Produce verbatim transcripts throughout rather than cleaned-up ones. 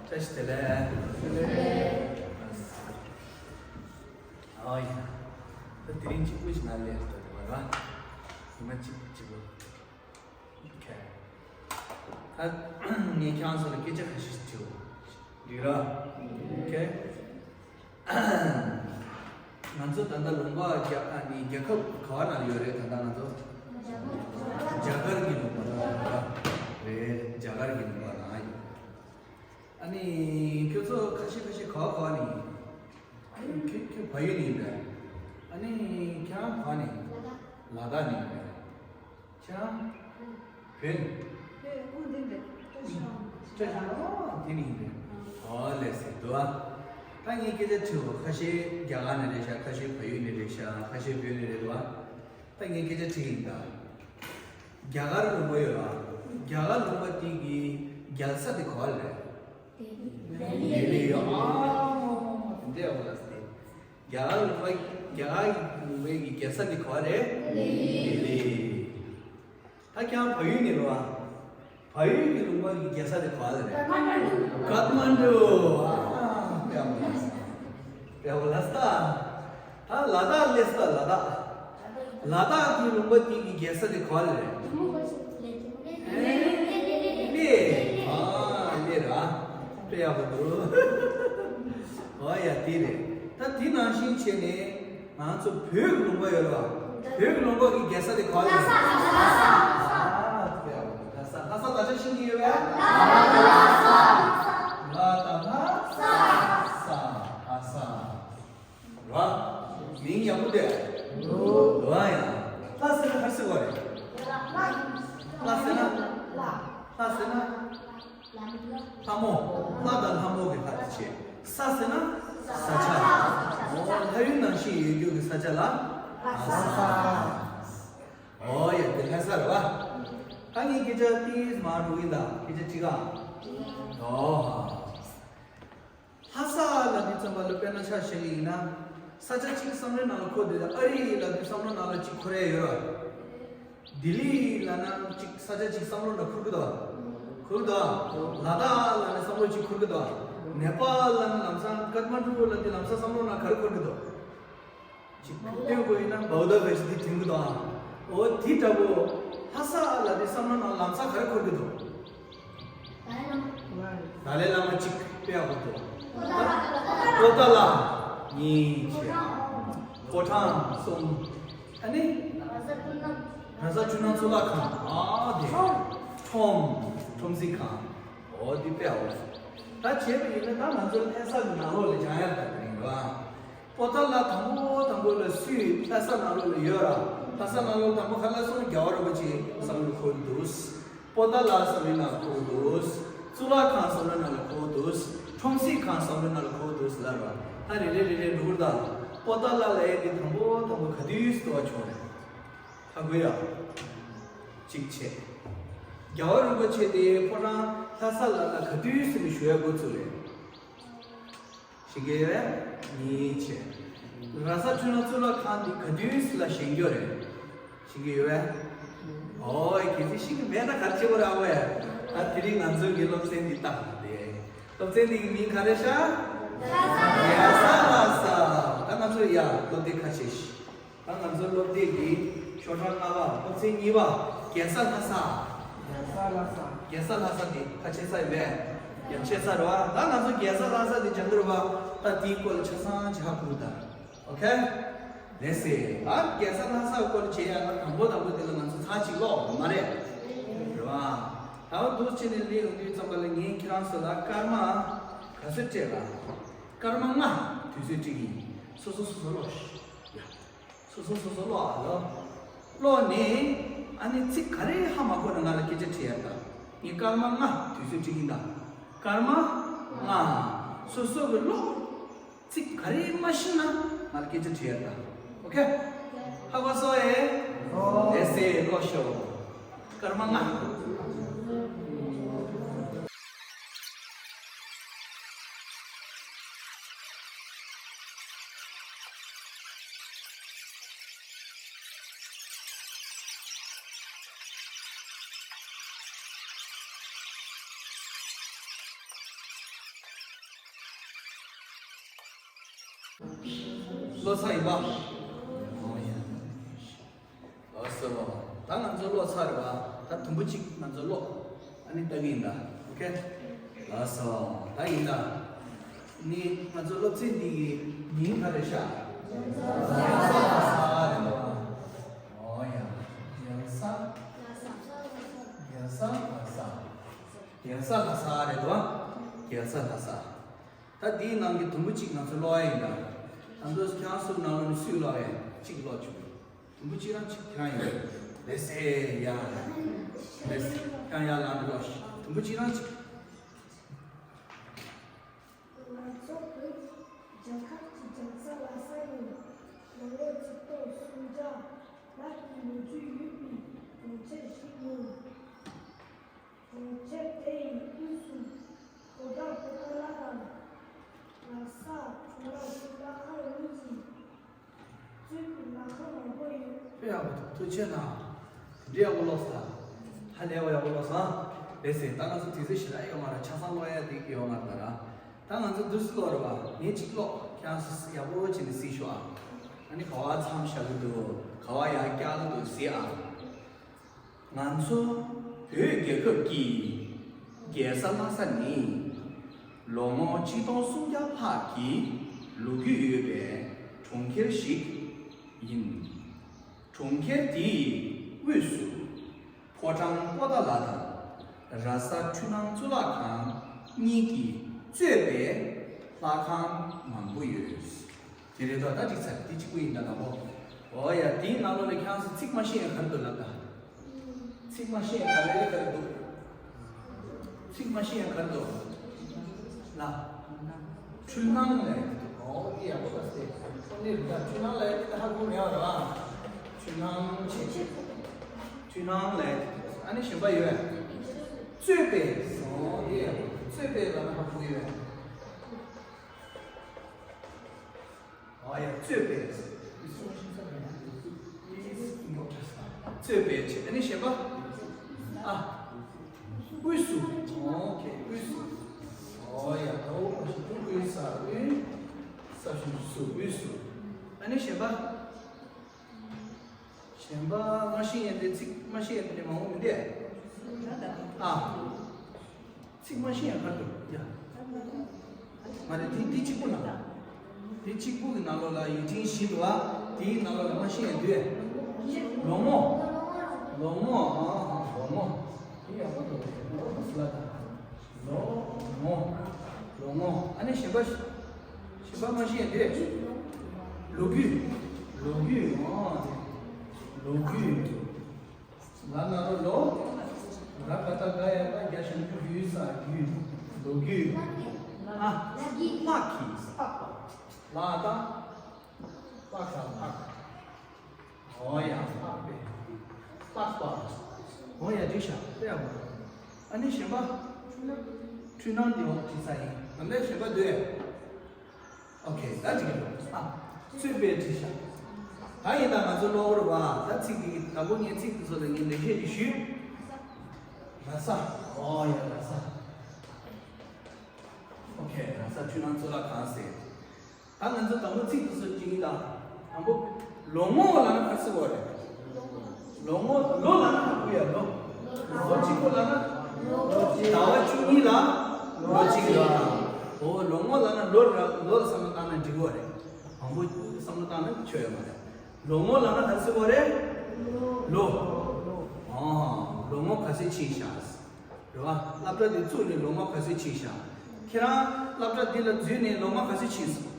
བཀྲ་ཤིས་བདེ་ལེགས། བདེ་ལེགས། ཨོ་ཡ། ད་དེ་རིང་གཅིག་པུ་ཞིག་ན་ལས་ལྟ་དེ་བ་ར། ཉི་མ་གཅིག་གཅིག་པུ། ཨོ་ཁེ། ད་ངས་ཁྱེད་རང་ཚོ་ལ་སྐད་ཆ་ཁ་ཤས་ཤིག་དྲིའོ། འགྲིག་ར། ཨོ་ཁེ། ང་ཚོ་ད་ལྟ་ལུང་པ་རྒྱ་ཨ་ནི་རྒྱལ་ཁབ་ག་བ་ན་ཡོད་རེད། ད་ལྟ་ང་ཚོ་རྒྱ་གར་གྱི་ལུང་པ་ན་ཡོད་རེད། རྒྱ་གར་གྱི་ལུང་པ་ན་ཡོད། ཨ་ནི་ཁྱོད་ཚོ་ཁ་ཤས་ཁ་ཤས་ག་བ་ག་བ་ནས་ཡིན། ཁྱོད་ཁྱོད་བལ་ཡུལ་ནས་ཡིན་པས། ཨ་ནི་ཁྱེད་རང་ག་བ་ནས་ཡིན། ལ་དྭགས་ནས་ཡིན་པས། ཁྱེད་རང་། བོད། བོད་ཁོང་འདི་འདྲ་བཀྲ་ཤིས་ལྷུན་པོ། བཀྲ་ཤིས་ལྷུན་པོ་དེ་ནི་ཡིན་པས། ཨོ་ལེ་སི་འདུག་ཨ། ད་ངས་སྐད་ཆ་དྲིས་པ་ཁ་ཤས་རྒྱ་གར་ནས་རེད་ཤག་ཁ་ཤས་བལ་ཡུལ་ནས་རེད་ཤག་ཁ་ཤས་བོད་ནས་རེད་འདུག་ཨ། ད་ངས་སྐད་ཆ་དྲིས་ཡིན་ད། རྒྱ་གར་ལུང་པ་ཡོད་ཨ། རྒྱ་གར་ལུང་པ་དེ་གི་རྒྱལ་ས་དེ་ག་བ་རེད། ལྡི་ལི་ཡོད་ཨ། དེ་འདྲ་ཡོད་ལ་སྟེ། རྒྱ་གར་ལུང་པ། རྒྱ་གར་ལུང་པའི་གི་རྒྱལ་ས་དེ་ག་བ་རེད། ལྡི་ལི། ད་ཀྱང་བལ་ཡུལ་ནས་རེད་བ། བལ་ཡུལ་གྱི་ལུང་པ་གི་རྒྱལ་ས་དེ་ག་བ་རེད། ཀ་ཐ་མན་ཌུ། ཀ་ཐ་མན་ཌུ། ཨ། ཡག་པོ་ལ་སྟ། ད་ལ་དྭགས་སླེབས་སྟ། ལ་དྭགས། ལ་དྭགས་ཀྱི་ལུང་པ་དེ་གི་རྒྱལ་ས་དེ་ག་བ་རེད། ལེ། ཨ། ལེ་ར། དཔེ་ཡག་པོ་འདུག་ཨོ་ཡ་དེ་རེད། ད་དེ་ནང་བཞིན་བྱས་ནས། ང་ཚོ་བོད་ཀྱི་ལུང་པ་ཡོད་རེད་བ། བོད་ཀྱི་ལུང་པ་གི་རྒྱལ་ས་དེ་ག་བ་རེད། ལྷ་ས། ལྷ་ས། ལྷ་ས། ལྷ་ས་ལ་ཆ་ཤིང་གི་ཡོད་པས། ལྷ་ས། ལྷ་ས། ལྷ་ས། ལྷ་ས། ལྷ་ས། རེད་བ། མིང་ཡག་པོ་འདུག་རེད་བ། ཡང་ལྷ་ཟེར་ན་ག་རེ་ཟེར་བ་རེད། ལྷ་ཟེར་ན། ལྷ་ཟེར་ན། ལྷ་མོ། ལྷ་དང་ལྷ་མོ་གི་ལྷ་དེ་བྱས། ས་ཟེར་ན། ས་ཆ། འོ་ལྷ་ཡུལ་ནང་བཞིན་ཡོད་རྒྱུ་གི་ས་ཆ་ལ། ལྷ་ས། འོ་ཡ་དེ་ལྷ་ས་རེད་བ། ད་ངས་སྐད་ཆ་ཏིས་མ་འགྲོ་གི་ད་སྐད་ཆ་ཁྲིད་ག་འོ། ལྷ་ས་ལ་དེ་ཙམ་པ་ལ་དཔེར་ན་ཆ་བཞག་གི་ཡིན་ན། ས་ཆ་གཅིག་བསམ་བློའི་ནང་ལ་འཁོར་དེ་ཨ་རི་ལ་དེ་བསམ་བློ་ནང་ལ་གཅིག་འཁོར་ཡ་ཡོད་ར། ལྡི་ལི་ལ་ན་གཅིག་ས་ཆ་གཅིག་བསམ་བློ་ནང་འཁོར་གི་འདུག་འཁོར་གི་འདུག་ལ་དྭགས་ལ་ནི་བསམ་བློ་གཅིག་འཁོར་གི་འདུག་ནེ་པཱལ་ལ་ནི་ལམ་སང་ཀ་ཐ་མན་ཌུ་ལ་དེ་ལམ་སང་བསམ་བློ་ནང་ག་རེ་འཁོར་གི་འདུག་ཅིག་སྟོན་དགོས་ཡིན་ན་བའུ་དྷ་ག་ཤི་དེ་དྲན་གི་འདུག་ཨ། འོ་དེ་འདྲ་པོ། ལྷ་ས་ལ་དེ་བསམ་བློ་ནང་ལམ་སང་ག་རེ་འཁོར་གི་འདུག་ཏཱ་ལའི་བླ་མ་གཅིག་དཔེ་ཡག་པོ་འདུག་པོ་ཏཱ་ལ། གཉིས་བྱས། ཕོ་བྲང་གསུམ། ཨ་ནི། ར་ས་འཕྲུལ་སྣང་གཙུག་ལག་ཁང་། ཨ་དེ། ཁྲོམ། ཁྲོམ་གཟིགས་ཁང་། འོ་དེ་དཔེ་ཡག་པོ། ད་བྱས་པ་ཡིན་ན་ད་ང་ཚོ་ལྷ་ས་གི་ནང་ལོགས་ལ་སྦྱང་ཡག་ད་དེ་རིང་རེད་བ། པོ་ཏཱ་ལ་དང་པོ་དང་པོ་ལ་སུས་ལྷ་ས་ནང་ལོགས་ལ་ཡོད་ར། ལྷ་ས་ནང་ལོགས་དང་པོ་ཁ་ལ་སོང་རྒྱལ་བ་རིན་པོ་ཆེ་བསམ་བློ་འཁོར་འདུག་པོ་ཏཱ་ལ་བསམ་བློའི་ནང་འཁོར་འདུག་གཙུག་ལག་ཁང་བསམ་བློའི་ནང་ལ་འཁོར་འདུག་ཁྲོམ་གཟིགས་ཁང་བསམ་བློའི་ནང་ལ་འཁོར་འདུག་ལབ་ར། ད་རེ་རེ་རེ་རེ་འགྲོ་གི་རེད་ད། པོ་ཏཱ་ལ་ལབ་ཡས་དེ་དང་པོ་དང་པོ་ག་དུས་སུ་བ་བྱུང་རེད། ཧ་གོ་ཡ། གཅིག་བྱས། རྒྱལ་བ་རིན་པོ་ཆེ་དེ་ཕོ་བྲང་ལྷ་ས་ལ་ལ་ག་དུས་སུ་ནས་བཞུགས་ཡ་འགོ་ཚུགས་རེད། ཤེས་ཀྱི་ཡོད་པས། གཉིས་བྱས། ར་ས་འཕྲུལ་སྣང་གཙུག་ལག་ཁང་འདི་ག་དུས་སུ་ལ་བཞེངས་རྒྱུ་རེད། ཤེས་ཀྱི་ཡོད་པས། ཨོ་ཡ་གལ་སྲིད་ཤེས་ཀྱི་མེད་ན་ག་རེ་བྱེད་དགོས་རེད་ཨ་བས། ད་དེ་རིང་ང་ཚོའི་གི་སློབ་ཚན་འདི་བཏང་སྟེ། སློབ་ཚན་འདི་གི་མིང་ག་རེ་ཤག་རྒྱལ་ས་ལྷ་ས། ད་ང་ཚོ་ཡ་སློབ་དེབ་ཁ་ཕྱེ་ཤིག་ད་ང་ཚོ་སློབ་དེབ་ཀྱི་ཤོག་གྲངས་ལྔ་པ་སློབ་ཚན་གཉིས་པ་རྒྱལ་ས་ལྷ་ས། རྒྱལ་ས་ལྷ་ས། རྒྱལ་ས་ལྷ་ས་དེ་ཁ་ཕྱེ་ས་ཡིན་པས། ཡང་ཕྱེ་ས་རེད་བ། ད་ང་ཚོ་རྒྱལ་ས་ལྷ་ས་དེ་སྦྱང་གི་རེད་བ། ད་དེའི་སྐོར་ལ་ཆ་ཚང་ཅིག་ཧ་གོ་གི་ད། ཨོ་ཁེ། ལགས་སེ། ད་རྒྱལ་ས་ལྷ་ས་སྐོར་ལ་བྱེད་ཡ་ན་དང་པོ་དང་པོ་དེ་ལ་ང་ཚོ་ཚར་གཅིག་ཀློག་དགོས་མ་རེད། རེད་བ། ད་བ་འདུག་བྱས་ནས་སླེབས་ཡོང་དུས་ཙམ་པ་ལ་ངས་ཁྱེད་རང་ཚོ་ལ་སྐར་མ་ག་ཚོད་སྤྲད་ལ། སྐར་མ་ལྔ་དུས་ཚོད་སྤྲད་ཀྱི་ཡིན། སོ་སོ་སོ་སོ་ཀློག་ཤིག་ཡ། སོ་སོ་སོ་སོ་ཀློག་ཨ་ལོ། ཀློག་ནས་ཨ་ནི་ཚིག་ག་རེ་ཧ་མ་གོ་ན་ང་ལ་སྐད་ཆ་དྲི་ཡ་ད། ངས་སྐར་མ་ལྔ་དུས་ཚོད་སྤྲད་ཀྱི་ཡིན་ད། སྐར་མ་ལྔ། སོ་སོ་གི་ཀློག་ཚིག་ག་རེ་མ་ཤེས་ན་ང་ལ་སྐད་ཆ་དྲི་ཡ་ད། ཨོ་ཁེ། ཧ་གོ་སོང་ཨེ། ལགས་སེ་ཀློག་ཤོག་སྐར་མ་ལྔ། ཀློག་ཚར་ཡིན་པ། ཨོ་ཡ། ལགས་སོ། ད་ང་ཚོ་ཀློག་ཚར་རེད་པ། ད་དུམ་བུ་གཅིག་ང་ཚོ་ཀློག་ཨ་ནི་ལྟ་གི་ཡིན་ད། ཨོ་ཁེ། ལགས་སོ། ད་ཡིན་ད། ནི་ང་ཚོ་སློབ་ཚན་འདི་གི་མིང་ག་རེ་ཤག་རྒྱལ་ས་ལྷ་ས་རེད་པ། ཨོ་ཡ། རྒྱལ་ས། རྒྱལ་ས་ལྷ་ས། རྒྱལ་ས་ལྷ་ས་རེད་པ། རྒྱལ་ས་ལྷ་ས། ད་འདིའི་ནང་གི་དུམ་བུ་གཅིག་ང་ཚོ་ཀློག་ཡ་ཡིན་ད། ད་དུང་ཁྱེད་རང་ཚོ་ནང་ལོགས་ནས་སུས་ཀློག་ཡ། གཅིག་ཀློག་བྱུང་། དུམ་བུ་གཅིག་རང་གཅིག་ཁྱེད་རང་ཡིན། ལགས་སེ་ཡ། ལགས་སེ། ཁྱེད་རང་ཡར་ལངས་ནས་ཀློག་ཤིག་དུམ་བུ་གཅིག་རང་གཅིག་ང་ཚོ་བོད་རྒྱལ་ཁབ་ཀྱི་རྒྱལ་ས་ལྷ་ས་ནི་ལོ་ངོ་ཆིག་སྟོང་སུམ་བརྒྱ་ལྷག་གི་ལོ་རྒྱུས་ཡོད་པའི་གྲོང་ཁྱེར་ཞིག་ཡིན། གྲོང་ཁྱེར་དེ་ཡི་དབུས་སུ་ཕོ་བྲང་པོ་ཏཱ་ལ་དང་། ལྷ་ས་ཁྲོམ་ར་སོགས་ལྷ་ཁང་གཉིས་ཀྱིས་གཙོས་པའི་ལྷ་ཁང་མང་པོ་ཡོད། དཔེ་ཡག་པོ་འདུག་ཐུགས་རྗེ་ཆེ་གནང་། དེ་འདྲ་ཡག་པོ་ཀློག་སོང་། ཧ་ལས་པ་ཡག་པོ་ཀློག་སོང་། ལགས་སེ། ད་ང་ཚོ་དུས་ཚོད་ཞེ་དྲག་ཡོད་མ་རེད། ཆ་ཚང་ཀློག་ཡ་དེ་ཡོད་མ་རེད་ད་ར། ད་ང་ཚོ་དུས་སུ་ཀློག་རེད་པ། ངས་གཅིག་ཀློག་ཁྱེད་རང་ཚོ་ཡག་པོ་བྱས་ནས་གཟིགས་ཤོག་ཨ། ཨ་ནི་ག་པར་མཚམས་བཞག་གི་འདུག་ག་པར་ཡར་བཀྱག་གི་འདུག་གཟིགས་ཨ། ང་ཚོ་བོད་རྒྱལ་ཁབ་ཀྱི་རྒྱལ་ས་ལྷ་ས་ནི་ལོ་ངོ་ཆིག་སྟོང་སུམ་བརྒྱ་ལྷག་གི་ལོ་རྒྱུས་ཡོད་པའི་གྲོང་ཁྱེར་ཞིག་ཡིན། གྲོང་ཁྱེར་དེའི་དབུས་སུ་ཕོ་བྲང་པོ་ཏཱ་ལ་དང་ར་ས་འཕྲུལ་སྣང་གཙུག་ལག་ཁང་གཉིས་ཀྱིས་གཙོས་པའི་ལྷ་ཁང་མང་པོ་ཡོད། དེ་རེད་དོ། ད་འགྲིག་ཚར། འདི་གཅིག་པུ་ཡིན་ད་དང་པོ། འོ་ཡ། དེའི་ནང་ལོགས་ལ་ཁྱེད་རང་ཚོ་ཚིག་མ་ཤེས་ཡ་ག་རེ་འདུག་ལབ་ད། ཚིག་མ་ཤེས་ཡ་ག་རེ་ག་རེ་འདུག་ཚིག་མ་ཤེས་ཡ་ག་རེ་འདུག་ལ། འཕྲུལ་སྣང་ལབ་ཡ་འདུག་འོ་དེ་ཡག་པོ་ད་ཟེར། ཨོ་ནི་རེད་ད། འཕྲུལ་སྣང་ལབ་ཡ་དེ་ད་ཧ་གོ་མེད་པ་རེད་པ། འཕྲུལ་སྣང་བྱེད། འཕྲུལ་སྣང་ལབ་ཡ་དེ་འདུག་ཨ་ནི་གཞན་པ་ཡོད། གཙོས་པའི། འོ་དེ་ཡག་པོ། གཙོས་པའི་ལབ་ན་ཧ་གོ་ཡོད། ཨ་ཡ། གཙོས་པའི། གཙོས་པའི་བྱས། ཨ་ནི་གཞན་པ། ཨ། དབུས་སུ། ཨོ་ཁེ། དབུས་སུ། ཨོ་ཡ། ད་འོ་དབུས་ས། དབུས་ས་ཞུ་སུ། དབུས་སུ། ཨ་ནི་གཞན་པ། གཞན་པ་མ་ཤེས་ཡ་དེ། ཚིག་མ་ཤེས་ཡ་དེ་མང་པོ་མི་འདུག་ཨ། ཚིག་མ་ཤེས་ཡ་ག་རེ་འདུག་ཡ། མ་རེད། དེ་དེ་གཅིག་པུ་ན། དེ་གཅིག་པུ་གི་ནང་ལོགས་ལ་ཡིག་ཕྲེང་བཞི་འདུག་ཨ། དེའི་ནང་ལོགས་ལ་མ་ཤེས་ཡ་འདུག་ལོ་ངོ། ལོ་ངོ། ཨ། ལོ་ངོ། དེ་ཡག་པོ་འདུག་ལོ་ངོ་ཟེར་ལ་ད། ལོ་ངོ། ལོ་ངོ། ཨ་ནི་གཞན་པ། གཞན་པ་མ་ཤེས་ཡ་འདུག་ལོ་རྒྱུས། ལོ་རྒྱུས། ཨ། ལོ་རྒྱུས། ལ་ན་རོ་ལོ། ར་ག་བཏགས་རྒ་ཡ་བཏགས་རྒྱ་ཞབས་ཀྱུ་རྒྱུས་ས་རྒྱུས། ལོ་རྒྱུས། ཨ། ལྷག་གི། ལྷག་པ། ལ་དང་། ལྷག་དང་ལྷག་ཨོ་ཡ། ལྷག་པའི། ལྷག་པ། ཨོ་ཡ། འགྲིག་ཤག་དཔེ་ཡག་པོ། ཨ་ནི་གཞན་པ། འཕྲུལ་སྣང་འདི་འོག་བྲིས་ཚར་ཡིན། ད་ལྟ་གཞན་པ་འདུག་ཨོ་ཁེ། ད་འགྲིག་གི་འདུག་ཨ། གཙོས་པའི་བྲིས་ཤག་ད་ཡིན་ད་ང་ཚོ་ཀློག་རོགས་པ། ད་ཚིག་འདི་གི་དང་པོ་ངས་ཚིག་འདི་ཚོ་ལ་ངས་ལེགས་བཤད་ཅིག་ཞུས། ར་ས། ཨོ་ཡ། ར་ས། ཨོ་ཁེ། ར་ས་འཕྲུལ་སྣང་གཙུག་ལག་ཁང་ཟེར། ད་ང་ཚོ་དང་པོ་ཚིག་འདི་ཚོ་ཅིག་ཡིན་ད། དང་པོ། ལོ་ངོ་ལབ་ན་ག་རེ་ཟེར་དགོས་རེད། ལོ་ངོ། ལོ་ལབ་ན་ཧ་གོ་ཡ། ལོ། ལོ་གཅིག་པོ་ལབ་ན། ཟླ་བ་བཅུ་གཉིས་ལ་ལོ་གཅིག་རེད། འོ། ལོ་ངོ་ལབ་ན་ལོ་ར། ལོ་ལ་བསམ་བློ་བཏང་ན་འགྲིག་གི་རེད། མང་པོ་བསམ་བློ་བཏང་ན་ཆོ་ཡོད་མ་རེད། ལོ་ངོ་ལབ་ན་ག་རེ་ཟེར་དགོས་རེད། ལོ། ཨ། ལོ་ངོ་ག་ཚོད་ཕྱིན་ཤག་རེད་བ། སློབ་གྲྭ་དེ་བཙུགས་ནས་ལོ་ངོ་ག་ཚོད་ཕྱིན་ཤག་ཁྱེད་རང་སློབ་གྲྭ་འདི་ལ་འཛུལ་ནས་ལོ་ངོ་ག་ཚོད་ཕྱིན་སོང་།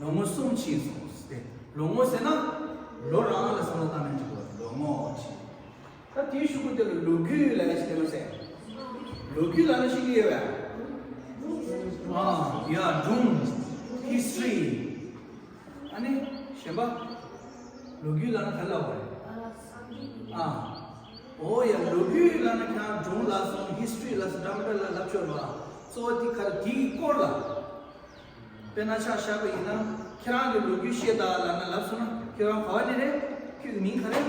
ལོ་ངོ་གསུམ་ཕྱིན་སོང་སྟེ། ལོ་ངོ་ཟེར་ན། ལོ་རང་ལ་བསམ་བློ་བཏང་ན་འགྲིག་གོ། ལོ་ངོ་ཕྱིན། ད་དེའི་གཞུག་གུ་དེ་ལ་ལོ་རྒྱུས་ལབ་ཡ་ཞིག་དེ་མ་ཟད། ལོ་རྒྱུས་ལབ་ན་ཤེས་ཀྱི་ཡོད་པས། ཨ། ཡ། སྒྲུང་། ཧི་སི་ཊོ་རི། ཨ་ནི་གཞན་པ། ལོ་རྒྱུས་ལབ་ན་ག་རེ་ལབ་དགོས་རེད། ཨ། ཨོ་ཡ། ལོ་རྒྱུས་ལབ་ན་ཁྱེད་རང་སྒྲུང་ལབ་སོང་། ཧི་སི་ཊོ་རི་ལབ་སོང་། ཌ་ར་མ་ཊ་ལབ་ལབ་ཆོག་རེད་བ། གཙོ་བོ་དེ་ག་རེ། དེ་གི་སྐོར་ལ། དཔེར་ན་ཆ་བཞག་པ་ཡིན་ན། ཁྱེད་རང་གི་ལོ་རྒྱུས་བཤད་དང་ལབ་ན་ལབ་སོང་ན། ཁྱོད་རང་ག་བ་ནས་རེད། ཁྱོད་ཀྱི་མིང་ག་རེ།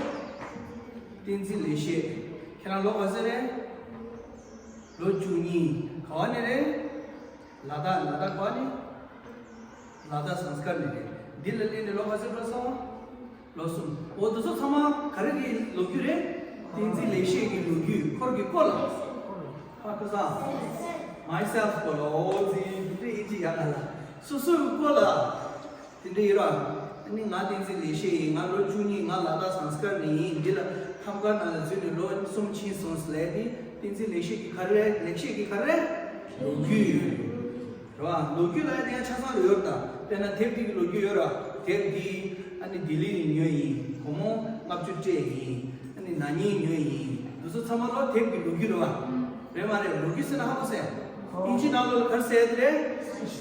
བསྟན་འཛིན་ལེགས་བཤད། ཁྱེད་རང་ལོ་ག་ཚོད་རེད། ལོ་བཅུ་གཉིས། ག་བ་ནས་རེད། ལ་དྭགས། ལ་དྭགས་ག་བ་ནས། ལ་དྭགས་སཾསྐྲྀཏ་ནས་རེད། འདི་ལ་སླེབས་ནས་ལོ་ག་ཚོད་འགྲོ་སོང་། ལོ་གསུམ། འོ་དེ་ཚོ་ཚང་མ་ག་རེ་གི་ལོ་རྒྱུས་རེད། བསྟན་འཛིན་ལེགས་བཤད་ཀྱི་ལོ་རྒྱུས། ཁོར་གི་སྐོར་ལ། ཧ་གོ་སོང་། Myself སྐོར་ལ། འོ་ཙི་དེ་འདྲ་ཡིན་གྱི་ཡ་ང་ལ། སོ་སོའི་སྐོར་ལ། དེ་འདྲ་ཡིན་ར། ཨ་ནི་ང་བསྟན་འཛིན་ལེགས་བཤད་ཡིན། ང་ལོ་བཅུ་གཉིས། ང་ལ་དྭགས་སཾསྐྲྀཏ་ནས་ཡིན། འདི་ལ་ཁམས་དཀར་ནང་ལ་འཛུལ་ནས་ལོ་གསུམ་ཕྱིན་སོང་ཟེར་ལབ་དེ། བསྟན་འཛིན་ལེགས་བཤད་ཀྱི་ག་རེ་རེད། ལེགས་བཤད་ཀྱི་ག་རེ་རེད། ལོ་རྒྱུས། རེད་བ། ལོ་རྒྱུས་ལ་ཡང་ཆ་ཚང་རེ་ཡོད་ད། དཔེར་ན་དེབ་འདི་གི་ལོ་རྒྱུས་ཡོད་ར། དེབ་འདི་ཨ་ནི་ལྡི་ལི་ནས་ཉོས་ཡིན། སྒོར་མོ་ལྔ་བཅུ་སྤྲད་ཡིན། ཨ་ནི་ན་ནིང་ཉོས་ཡིན། འདི་ཚོ་ཚང་མ་ལོ་དེབ་ཀྱི་ལོ་རྒྱུས་རེད་བ། རེད་མ་རེད། ལོ་རྒྱུས་ཟེར་ན་ཧ་གོ་སོང་། ཨིན་ཇི་ནང་ལོགས་ལ་ག་རེ་ཟེར་དེ་རེད།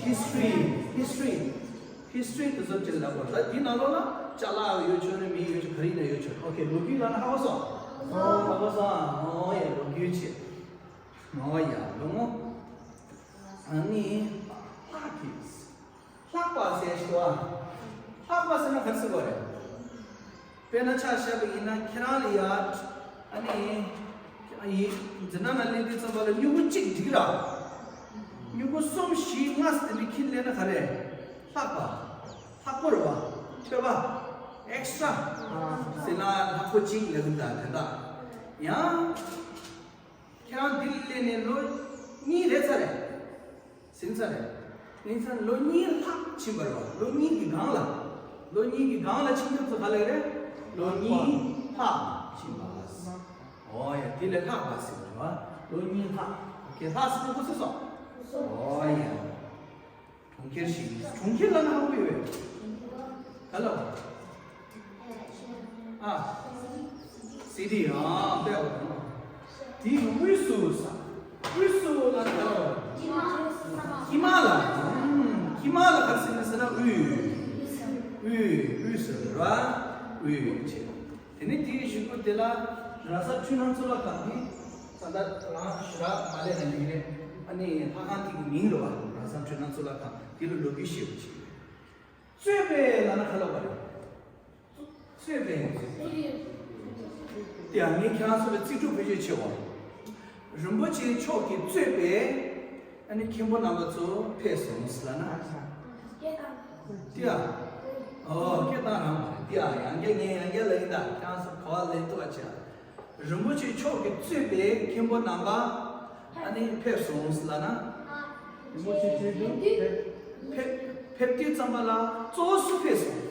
History། History། History། དེ་ཚོ་ཅིག་ལབ་དགོས། ད་འདི་ནང་ལོགས་ལ་ཅ་ལག་ཡོད་ཆོག་རེད། མི་ཡོད་ཆོག་ག་རེ་ཡིན་ན་ཡོད་ཆོག་ཨོ་ཁེ། ལོ་རྒྱུས་ལབ་ན་ཧ་གོ་སོང་། ཧ་གོ་སོང་། ཨོ་ཡ། ལོ་རྒྱུས་བྱེད། ཨོ་ཡ། ལོ་ངོ། ཨ་ནི་ལྷག་གི། ལྷག་པ་ཟེར་ཞུ་བ། ལྷག་པ་ཟེར་ན་ག་རེ་ཟེར་དགོས་རེད། དཔེར་ན་ཆ་བཞག་པ་ཡིན་ན་ཁྱེད་རང་ལ་ཡ། ཨ་ནི། ཡིན། འཛིན་གྲྭ་ནང་སླེབས་དུས་ཙམ་པ་ལ་སྨྱུ་གུ་གཅིག་འགྲིག་ར། སྨྱུ་གུ་གསུམ་བཞི་ལྔ་ཟེར་དེ་འདྲ་འཁྱེར་སླེབས་ན་ག་རེ། ལྷག་པ། ལྷག་པོ་རེད་བ། ཐོས་པ། ཨེག་སི་ཊྲ། ཟེར་ན་ལྷག་པོ་གཅིག་ལབ་གི་འདུག་དེ་འདྲ། ཡང་། ཁྱེད་རང་འདིར་སླེབས་ནས་ལོ་གཉིས་རེད་ཚར་རེད། ཟིན་ཚར་རེད། ཡིན་ཙང་ལོ་གཉིས་ལྷག་ཕྱིན་པ་རེད་བ། ལོ་གཉིས་ཀྱི་སྒང་ལ། ལོ་གཉིས་ཀྱི་སྒང་ལ་ཕྱིན་དུས་ཚོད་ག་ལབ་རེད། ལོ་གཉིས་ལྷག་ཕྱིན་པ། ཨོ་ཡ། དེ་ལས་ལྷག་པ་ཟེར་བ་རེད་བ། ལོ་གཉིས་ལྷག་ཨོ་ཁེ། ལྷག་ཟེར་དུས་གོ་ཚོད་སོང་། ཨོ་ཡ། གྲོང་ཁྱེར་ཞིག་གྲོང་ཁྱེར་ལབ་ན་ཧ་གོ་ཡོད། ག་ལ་བ། ཨ། སི་ཊི། ཨ། དཔེ་བ། དེའི་དབུས་སུ་ས། དབུས་སུ་ལ་ན་ག་ལ་བ། དཀྱིལ་མ་ལ། ཨུམ། དཀྱིལ་མ་ལ་ག་རེ་ཟེར་ན་ཟེར་ན་དབུས། དབུས། དབུས་སུ་ར། དབུས་བྱེད། དེ་ནས་དེའི་གཞུག་གུ་དེ་ལ་ར་ས་འཕྲུལ་སྣང་གཙུག་ལག་ཁང་གི་ས་མཐའ་རང་ཞུ་ར་མ་ལས་ན་འདི་རེད། ཨ་ནི་ལྷ་ཁང་དེ་གི་མིང་རེད་བ། ར་ས་འཕྲུལ་སྣང་གཙུག་ལག་ཁང་། དེ་ལ་ལོ་རྒྱུས་ཤེས་པ་བྱེད། རྩོད་པའི་ལབ་ན་ག་ལ་བ་རེད། རྩོད་པའི། དེ་ཡང་ངས་ཁྱེད་རང་ཚོ་ལ་རྩིས་སྤྲོད་བེད་སྤྱོད་བྱེད་བ། རིན་པོ་ཆེ་མཆོག་གིས་རྩོད་པའི། ཨ་ནི་མཁན་པོ་རྣམ་པ་ཚོ་ཕེབས་སོང་ཟེར་ལབ་ན། དེ་ཡ། ཨོ། སྐད་བཏང་རང་མ་རེད། དེ་ཡ། ཡང་བསྐྱར་ངས་ཡང་བསྐྱར་ལབ་ཡིན་ད། ཁྱེད་རང་ཚོ་གོ་བ་ལེན་ཐུབ་པ་བྱས། རིན་པོ་ཆེ་མཆོག་གིས་གཙོས་པའི་མཁན་པོ་རྣམ་པ། ཨ་ནི་ཕེབས་སོང་ཟེར་ལབ་ན། རིན་པོ་ཆེ་མཆོག་གིས་ཕེབས། ཕེབས། ཕེབས་དུས་ཙམ་པ་ལ་གཙོ་བོ་སུ་ཕེབས་སོང་།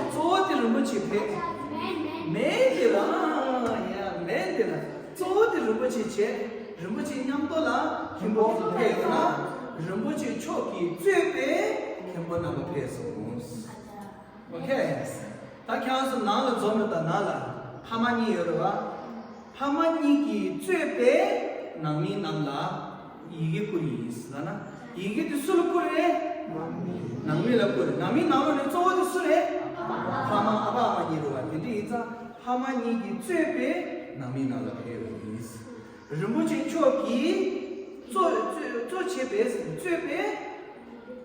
གཙོ་བོ་དེ་རིན་པོ་ཆེ་ཕེབས། མེན་དེ་ལ། ཡ། མེན་དེ་ལ། གཙོ་བོ་དེ་རིན་པོ་ཆེ་བྱས། རིན་པོ་ཆེ་མཉམ་དུ་ལ་མཁན་པོ་སུ་ཕེབས་ཡོད་ན། རིན་པོ་ཆེ་མཆོག་གིས་གཙོས་པའི་མཁན་པོ་རྣམ་པ་ཕེབས་སོང་། ཨོ་ཁེ། ད་ཁྱེད་རང་ཚོ་ནང་ལ་འཛོམས་རེད། ད་ནང་ལ་ཕ་མ་གཉིས་ཡོད་རེད་བ། ཕ་མ་གཉིས་ཀྱིས་གཙོས་པའི་ནང་མི་རྣམས་ལ་ཡི་གེ་བསྐུར་ཡིན་ཟེར་ལབ་ན། ཡི་གེ་དེ་སུ་ལ་བསྐུར་རེད། ནང་མི་ལ་བསྐུར་རེད། ནང་མི་ནང་ལོགས་ནས་གཙོ་བོ་དེ་སུ་རེད། ཕ་མ། ཨ་ཕ་ཨ་མ་གཉིས་རེད་བ། དེ་འདྲ་ཡིན་ཙང་ཕ་མ་གཉིས་ཀྱིས་གཙོས་པའི་ནང་མི་རྣམས་ལ་ཕུལ་ཡོད་ཡིན། རིན་པོ་ཆེ་མཆོག་གིས་གཙོ། གཙོ། གཙོ་བྱས་པའི། གཙོས་པའི།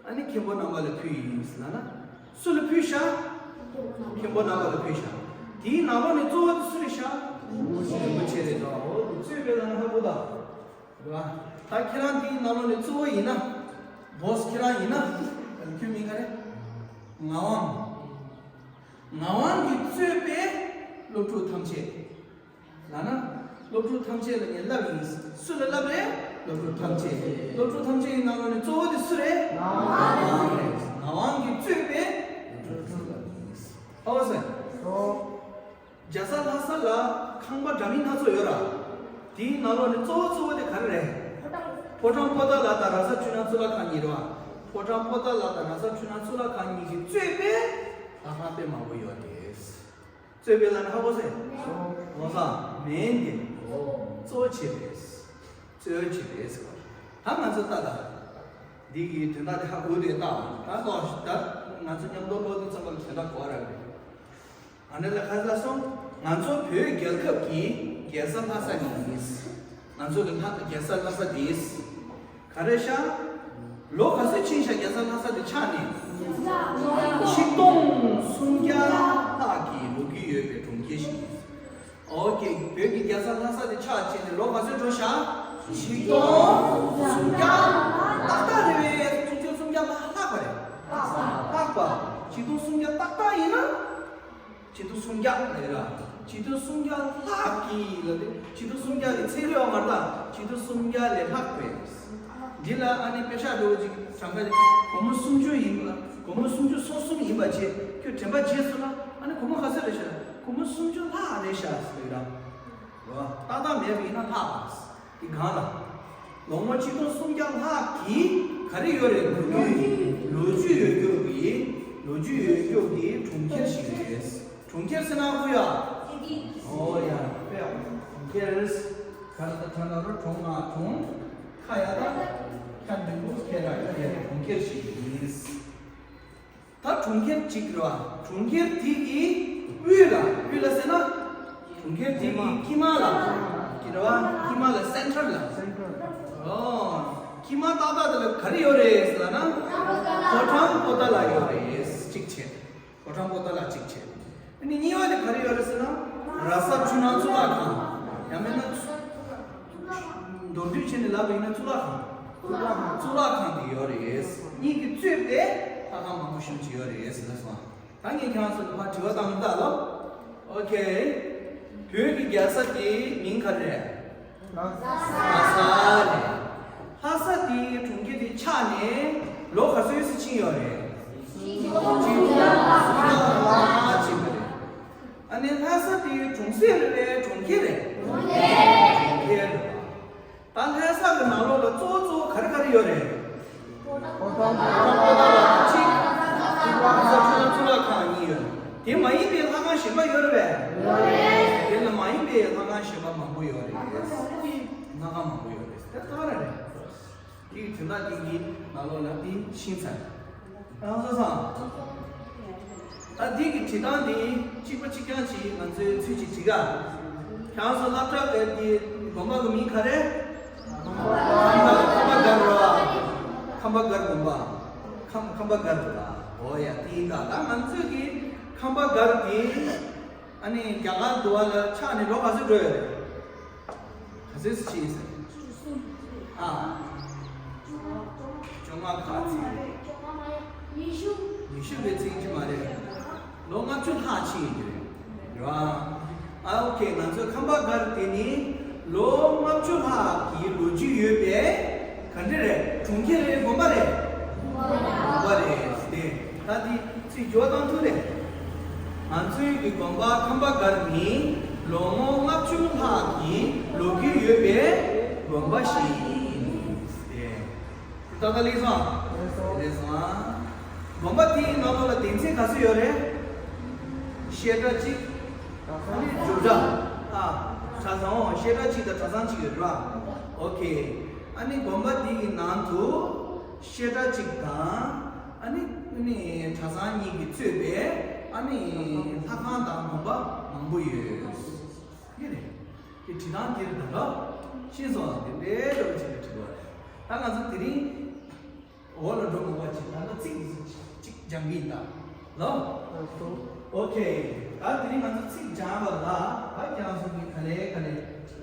ཨ་ནི་མཁན་པོ་རྣམ་པ་ལ་ཕུལ་ཡིན་ཟེར་ལབ་ན། སུ་ལ་ཕུལ་ཤག་མཁན་པོ་རྣམ་པ་ལ་ཕུལ་ཤག་དེའི་ནང་ལོགས་ནས་གཙོ་བོ་དེ་སུ་རེད་ཤག་རིན་པོ་ཆེ་རེད་དོ། འོ་དེ་གཙོས་པའི་ལབ་ན་ཧ་གོ་ད། རེད་བ། ད་ཁྱེད་རང་དེའི་ནང་ལོགས་ནས་གཙོ་བོ་ཡིན་ན། བོ་སི་ཁྱེད་རང་ཡིན་ན། ཁྱོད་མིང་ག་རེ། ངག་དབང་། ངག་དབང་གིས་གཙོས་པའི་སློབ་ཕྲུག་ཐམས་ཅད། ལབ་ན། སློབ་ཕྲུག་ཐམས་ཅད་ལ་ངས་བསླབས་ཡིན། སུ་ལ་བསླབས་རེད། སློབ་ཕྲུག་ཐམས་ཅད། སློབ་ཕྲུག་ཐམས་ཅད་ཀྱི་ནང་ལོགས་ནས་གཙོ་བོ་དེ་སུ་རེད། ངག་དབང་རེད། ངག་དབང་གིས་གཙོས་པའི་སློབ་ཕྲུག་ཐམས་ཅད་ལ་ཡིན། ཧ་གོ་སོང་། རྒྱལ་ས་ལྷ་ས་ལ་ཁང་པ་འདྲ་མིན་སྣ་ཚོགས་ཡོད་ར། དེའི་ནང་ལོགས་ནས་གཙོ་བོ་གཙོ་བོ་དེ་ག་རེ་རེད། ཕོ་བྲང་པོ་ཏཱ་ལ་དང་ར་ས་འཕྲུལ་སྣང་གཙུག་ལག་ཁང་གཉིས་རེད་བ། ཕོ་བྲང་པོ་ཏཱ་ལ་དང་ར་ས་འཕྲུལ་སྣང་གཙུག་ལག་ཁང་གཉིས་ཀྱིས་གཙོས་པའི་ལྷ་ཁང་དཔེ་མང་པོ་ཡོད་རེད། གཙོས་པའི་ལབ་ན་ཧ་གོ་སོང་། ངོ་ཚ་མེད་འདི། གཙོ་བྱས་པས། གཙོ་བྱས་པས་ཟེར་བ། ད་ང་ཚོ་ལྟ་ད། འདི་གི་དོན་དག་དེ་ཧ་གོ་དེ་ལྟ་བ། ད་ལྟོ་ད་ང་ཚོ་མཉམ་དུ་ཀློག་དུས་ཙམ་པ་ལ་དོན་དག་གོ་བ་རག་རེད། ཨ་ནི་ལ་ཁ་ས་སོང་། ང་ཚོ་བོད་རྒྱལ་ཁབ་ཀྱི་རྒྱལ་ས་ལྷ་ས་ནས་ཡིན། ང་ཚོ་གི་ལྷ། རྒྱལ་ས་ལྷ་ས་དེ། ག་རེ་ཤག་ལོ་ག་ཚོད་ཕྱིན་ཤག་རྒྱལ་ས་ལྷ་ས་དེ་ཆགས་ནས། ཆིག་སྟོང་སུམ་བརྒྱ་ལྷག་གི་ལོ་རྒྱུས་ཡོད་པའི་གྲོང་ཁྱེར་ཞིག་ཡིན། ཨོ་ཀེ། བོད་ཀྱི་རྒྱལ་ས་ལྷ་ས་དེ་ཆགས་བྱས་ནས་ལོ་ག་ཚོད་འགྲོ་ཤག་ཆིག་སྟོང་སུམ་བརྒྱ་ཏག་ཏག་རེད་པས། ཆིག་སྟོང་སུམ་བརྒྱ་ལྷག་པ་རེད། ཆིག་སྟོང་སུམ་བརྒྱ་ལས་ར། ཆིག་སྟོང་སུམ་བརྒྱ་ལྷག་གི་ལ་དེ་ཆིག་སྟོང་སུམ་བརྒྱ་གི་ཚེ་གི་ཡོད་མ་རེད་ད། ཆིག་སྟོང་སུམ་བརྒྱ་ལས་ལྷག་པས། འདི་ལ་ཨ་ནི་དཔེ་ཤག་འགྲོ་ཅིག་གྲངས་ཀ་སྒོར་མོ་སུམ་ཅུ་ཡིན་ལ། སྒོར་མོ་སུམ་ཅུ་སོ་གསུམ་ཡིན་པ་བྱས་ཁྱོད་དྲན་པ་བརྗེད་སོང་ན་ཨ་ནི་སྒོར་མོ་ག་ཚོད་རེད་ཤག་སྒོར་མོ་སུམ་ཅུ་ལྷག་རེད་ཤག་ཟེར་ར། རེད་བ། ཏག་ཏག་མེད་པ་ཡིན་ན་ལྷག་པ། དེ་གང་ལ། ལོ་ངོ་ཆིག་སྟོང་སུམ་བརྒྱ་ལྷག་གི་ག་རེ་ཡོད་རེད། ལོ་རྒྱུས། ལོ་རྒྱུས་ཡོད་རྒྱུ་གི་ལོ་རྒྱུས་ཡོད་རྒྱུ་གི་གྲོང་ཁྱེར་ཞིག་རེད། གྲོང་ཁྱེར་ཟེར་ན་ཀུ་ཡ། ཨོ་ཡ། ཀུ་ཡ། གྲོང་ཁྱེར། ག་རེ་ད་ཁ་ན་རོ་གྲོང་ང་གྲོང་། ཁ་ཡ་ད། ཁ་འདི་མོ་ཁེ་ར་ཁེ་གྲོང་ཁྱེར་ཞིག་ཡིན། ད་གྲོང་ཁྱེར་གཅིག་རེད་བ། གྲོང་ཁྱེར་དེ་གི་དབུས་ལ། དབུས་ལ་ཟེར་ན། གྲོང་ཁྱེར་དེ་གི་དཀྱིལ་མ་ལ། རེད་བ། དཀྱིལ་མ་ལ་སེན་ཊར་ལ། ཨོ། དཀྱིལ་མ་ཏག་ཏག་དེ་ལ་ག་རེ་ཡོད་རེད་ཟེར་ན། ཕོ་བྲང་པོ་ཏཱ་ལ་ཡོད་རེད། གཅིག་བྱས། ཕོ་བྲང་པོ་ཏཱ་ལ་གཅིག་བྱས། ཨ་ནི་གཉིས་པ་དེ་ག་རེ་ཡོད་རེད་ཟེར་ན། ར་ས་ཆུ་ནང་གཙུག་ལག་ཁང་། ཡང་མིན་ན། མདོར་བསྡུས་བྱས་ནས་ལབ་པ་ཡིན་ན་གཙུག་ལག་ཁང་། གཙུག་ལག་ཁང་དེ་ཡོད་རེད། གཉིས་ཀྱིས་གཙོས་པའི་ལྷ་ཁང་མང་པོ་ཞེ་པོ་ཅིག་ཡོད་རེད་ཟེར་ལབ་སོང་། ད་ངས་ཁྱེད་རང་ཚོ་ལ་ཕར་དྲི་བ་བཏང་གི་ད་ལོ། ཨོ་ཁེ། བོད་ཀྱི་རྒྱལ་ས་དེའི་མིང་ག་རེ་རེད། ལྷ་ས་རེད། ལྷ་ས་དེའི་གྲོང་ཁྱེར་དེ་ཆགས་ནས་ལོ་ག་ཚོད་ཙམ་ཕྱིན་ཡོད་རེད། ཆིག་སྟོང་ལྔ་བརྒྱ་ཕྱིན་པ་རེད། ཨ་ནི་ལྷ་ས་དེའི་གྲོང་གསེབ་རེད་པས་གྲོང་ཁྱེར་རེད། གྲོང་ཁྱེར་རེད། ད་ལྷ་ས་གི་ནང་ལོགས་ལ་གཙོ་བོ་གཙོ་བོ་ག་རེ་ག་རེ་ཡོད་རེད། ཕོ་བྲང་པོ་ཏཱ་ལ་གཅིག་ར་ས་ཆུ་ནང་གཙུག་ལག་ཁང་གཉིས་ཡོད། དེ་མ་ཡིན་པའི་ལྷ་ཁང་གཞན་པ་ཡོད་རེད་པས། ཡོད་རེད། དེ་ལ་མ་ཡིན་པའི་ལྷ་ཁང་གཞན་པ་མང་པོ་ཡོད་རེད། ལྷ་ཁང་མང་པོ་ཡོད་རེད། དེ་ལྟ་ར་རེད། དེའི་དོན་དག་དེ་གི་ནང་ལོགས་ལ་དེ་ཤེས་ཚར། རང་བཟོ་སང་། ད་འདི་གི་བྲིས་སྟངས་འདི་གཅིག་པ་གཅིག་རྐྱང་གཅིག་ང་ཚོའི་ཚུལ་གཅིག་བྲིས་ག་ཁྱེད་རང་ཚོ་སློབ་གྲྭ་གི་འདི་དགོན་པ་གི་མིང་ག་རེ། ཁམས་པ་ཁམས་པ་སྒར་རོ། ཁམས་པ་སྒར་དགོན་པ། ཁམས་ཁམས་པ་སྒར་རོ་ལ། འོ་ཡ་དེ་ཡིན་ད། ད་ང་ཚོའི་གི་ཁམས་པ་སྒར་གི་ཨ་ནི་རྒྱ་གར་འདུལ་བ་ལ་ཆགས་ནས་ལོ་ག་ཚོད་འགྲོ་ཡོད་རེད། ག་ཚོད་ཕྱིན་ཟེར། ཨ། བཅོ་ལྔ་ཁ་ཚིག་ཉི་ཤུ་བའི་ཚིག་ཅི་མ་རེད། ལོ་ལྔ་བཅུ་ལྷག་ཕྱིན་ཡོད་རེད། རེད་བ། ཨ་ཨོ་ཁེ། ང་ཚོའི་ཁམས་པ་སྒར་དེ་ནི་ལོ་ལྔ་བཅུ་ལྷག་གི་ལོ་རྒྱུས་ཡོད་པའི་ག་འདྲ་རེད། གྲོང་ཁྱེར་རེད། དགོན་པ་རེད། དགོན་པ་རེད་དེ། ད་འདི་ཚིག་སྦྱོར་བཏང་ཐུབ་རེད། ང་ཚོའི་གི་དགོན་པ་ཁམས་པ་སྒར་ནི་ལོ་ངོ་ལྔ་བཅུ་ལྷག་གི་ལོ་རྒྱུས་ཡོད་པའི་དགོན་པ་ཞིག་ཡིན། ཏག་ཏག་ལེགས་སོང་། ལེགས་སོང་། དགོན་པ་དེའི་ནང་ལོགས་ལ་སྡེ་ཚན་ག་ཚོད་ཡོད་རེད། བཤད་གྲྭ་གཅིག་ཨ་ནི་སྒྲུབ་གྲྭ། ཨ། གྲྭ་ཚང་། ཨོ། བཤད་གྲྭ་གཅིག་དང་གྲྭ་ཚང་གཅིག་ཡོད་རེད་བ། ཨོ་ཁེ། ཨ་ནི་དགོན་པ་དེ་གི་ནང་དུ་བཤད་གྲྭ་གཅིག་དང་། ཨ་ནི་ཨ་ནི་གྲྭ་ཚང་གཉིས་ཀྱིས་གཙོས་པའི་ཨ་ནི་ལྷ་ཁང་དང་དགོན་པ་མང་པོ་ཡོད། དེ་རེད། དེ་བྲིས་སྟངས་དེ་རེད་ད་ལོ། ཤེས་སོང་། དེ་འདྲའི་འདྲ་བོ་ཅིག་ལ་བྲིས་པ་རེད། ད་ང་ཚོ་དེ་རིང་འོག་ལ་འགྲོ་དགོས་པ་ཅིག་ད་ལྟ་ཚིག་གཅིག་སྦྱང་གི་ཡིན་ད། ལོ། ཨོ་ཁེ། ད་དེ་རིང་ང་ཚོ་ཚིག་སྦྱང་བ་ལ་ད་ཁྱེད་རང་ཚོ་གིས་ག་ལེ་ག་ལེ་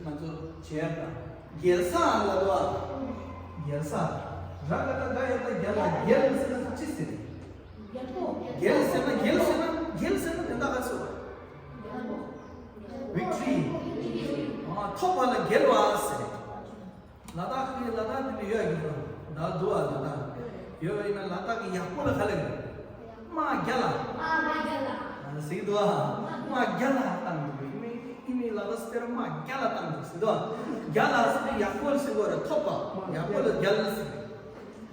ང་ཚོ་བྱས་ད། རྒྱལ་ས་ལབ་དུས། རྒྱལ་ས། ར་ག་བཏགས་རྒ་ཡ་བཏགས་རྒྱ་ལ་རྒྱལ་ཟེར་ན་ཅི་ཟེར། རྒྱལ་ཟེར་ན་རྒྱལ་ཟེར་ན་རྒྱལ་ཟེར་ན་དོན་དག་ག་ཚོད། ཝིག་ཊོ་རི། ཨ། ཐོབ་པ་ལ་རྒྱལ་བ་ཟེར། ལ་དྭགས་ཀྱི། ལ་དྭགས་དེ་ནས་ཡོད་ཀྱི་འདུག་ད་འདུག་ཨ། ལ་དྭགས་ཡོད་པ་ཡིན་ན་ལ་དྭགས་ཀྱི་ཡག་པོ་ལ་ག་ལབ་ཀྱི་རེད། དམག་རྒྱལ་ལ། ཨ། ཟེར་གྱི་འདུག་ཨ། དམག་རྒྱལ་ལ་བཏང་འདུག་ཨི་མི་ཨི་མི་ལ་དྭགས་སི་ཏེ་ར་དམག་རྒྱལ་ལ་བཏང་འདུག་ཟེར་གྱི་འདུག་ཨ། རྒྱལ་ལ་ཟེར་དུས་ཡག་པོ་ལ་ཟེར་དགོས་རེད། ཐོབ་པ། ཡག་པོ་ལ་རྒྱལ་ལ་ཟེར།